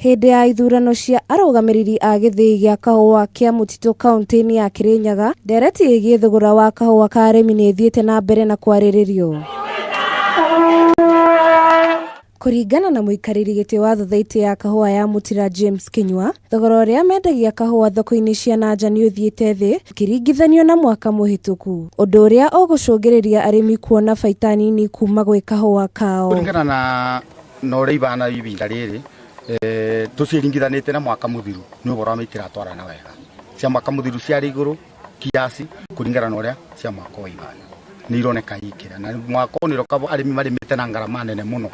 Hĩndĩ ya ithurano cia arũgamĩrĩri a gĩthĩi gĩa kahũa kĩa mũtitũ kauntĩ-inĩ ya Kirinyaga, ndereti ĩgiĩ thogora wa kahũa ka arĩmi nĩ ĩthiĩte na mbere na kwarĩrĩrio. Kũringana na mũikarĩri gĩtĩ wa thothaitĩ ya kahũa ya Mũtira James Kĩnyua, thogora ũrĩa mendagia kahũa thoko-inĩ cia na nja nĩ ũthiĩte thĩ ũkĩringithanio na mwaka mũhĩtũku, ũndũ ũrĩa ũgũcũngĩrĩria arĩmi kuona baita nini kuma gwĩ kahũa kao. Kũringana na na ũrĩa ibana ibinda rĩrĩ eh, tũciringithanĩte na mwaka mũthiru nĩ ũhoro wa itiratwarana wega cia mwaka mũthiru ciarĩ igũrũ kiasi kũringana na ũrĩa cia mwaka wa ibana nĩ ironeka ikĩra na mwaka ũyũ nĩroka arĩmi marĩmĩte na ngarama nene mũno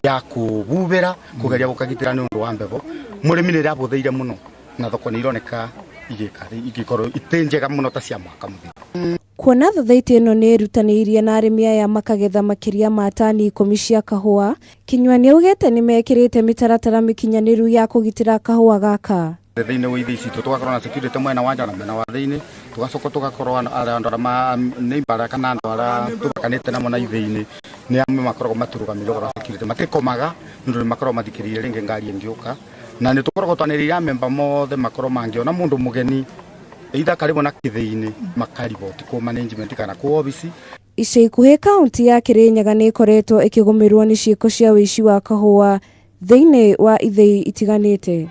ya kũbubĩra kũgeria gũkagitĩra nĩ ũndũ wa mbegũ mũrĩmi nĩ ĩrabũthĩire mũno na thoko nĩ ironeka igĩka igĩkorwo itĩ njega mũno ta cia mwaka mũthiru. Kuona thothaitĩ ĩno nĩ ĩrutanĩirie na arĩmi aya makagetha makĩria ma tani ikũmi cia kahũa, Kinyua nĩaugĩte nĩmekĩrĩte mĩtaratara mĩkinyanĩru ya kũgitĩra kahũa gaka. Thĩinĩ wa ithĩi citũ tũgakorwo na security mwena wa nja na mwena wa thĩinĩ, tũgacoka tũgakorwo andũ arĩa ma neighbor arĩa kana andũ arĩa tũbakanĩte namo na ithĩi-inĩ nĩ amwe makoragwo matũrũgamĩrĩire ũhoro wa security, matikomaga nĩ ũndũ nĩ makoragwo mathikĩrĩirie rĩngĩ ngari ĩngĩũka, na nĩ tũkoragwo twanĩrĩire amemba mothe makorwo mangĩona mũndũ mũgeni either karibu na kĩthĩi-inĩ makariboti kũ management kana kũ obici. Ica ikuhĩ kaunti ya Kirinyaga nĩ ĩkoretwo ĩkĩgũmĩrwo nĩ ciĩko cia ũici wa kahũa thĩinĩ wa ithĩi itiganĩte.